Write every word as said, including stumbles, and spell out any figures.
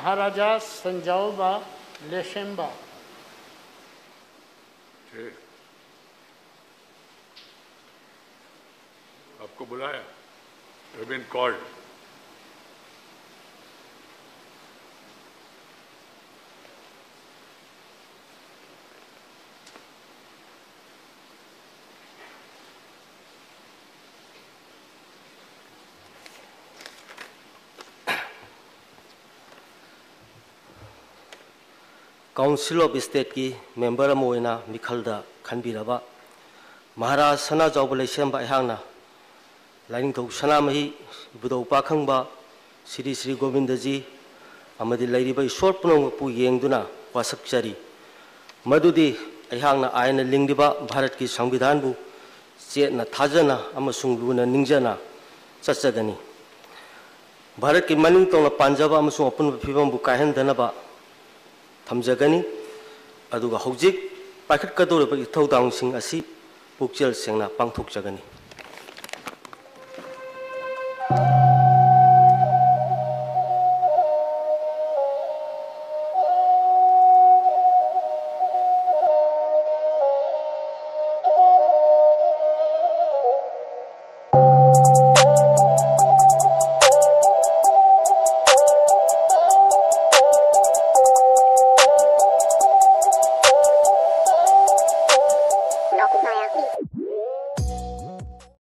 Maharaja Sanjalba Lesemba. ठीक। आपको बुलाया। You've been called. Council of Stateꯀꯤ member ꯑꯃ ꯑꯣꯏꯅ ꯃꯤꯈꯜꯗ ꯈꯟꯕꯤꯔꯕ ꯃꯍꯥꯔꯥꯖ ꯁꯅꯥꯖꯥꯎꯕ ꯂꯩꯁꯦꯝꯕ ꯑꯩꯍꯥꯛꯅ ꯂꯥꯏꯅꯤꯡꯊꯧ ꯁꯅꯥꯃꯍꯤ ꯏꯕꯨꯙꯧ ꯄꯥꯈꯪꯕ ꯁ꯭ꯔꯤ ꯁ꯭ꯔꯤ ꯒꯣꯕꯤꯟꯗꯖꯤ ꯑꯃꯗꯤ ꯂꯩꯔꯤꯕ ꯏꯁꯣꯔ ꯄꯨꯝꯅꯃꯛꯄꯨ ꯌꯦꯡꯗꯨꯅ ꯋꯥꯁꯛꯆꯔꯤ꯫ ꯃꯗꯨꯗꯤ ꯑꯩꯍꯥꯛꯅ ꯑꯥꯏꯟꯅ ꯂꯤꯡꯂꯤꯕ ꯚꯥꯔꯠꯀꯤ ꯁꯪꯕꯤꯙꯥꯟꯕꯨ ꯆꯦꯠꯅ ꯊꯥꯖꯅ ꯑꯃꯁꯨꯡ ꯂꯨꯅ ꯅꯤꯡꯖꯅ ꯆꯠꯆꯒꯅꯤ꯫ ꯚꯥꯔꯠꯀꯤ ꯃꯅꯤꯡ ꯇꯧꯅ ꯄꯥꯟꯖꯕ ꯑꯃꯁꯨꯡ ꯑꯄꯨꯟꯕ ꯐꯤꯕꯝꯕꯨ ꯀꯥꯏꯍꯟꯗꯅꯕ ꯊꯝꯖꯒꯅꯤ꯫ ꯑꯗꯨꯒ ꯍꯧꯖꯤꯛ ꯄꯥꯏꯈꯠꯀꯗꯧꯔꯤꯕ ꯏꯊꯧꯗꯥꯡꯁꯤꯡ ꯑꯁꯤ ꯄꯨꯛꯆꯦꯜ ꯁꯦꯡꯅ ꯄꯥꯡꯊꯣꯛꯆꯒꯅꯤ꯫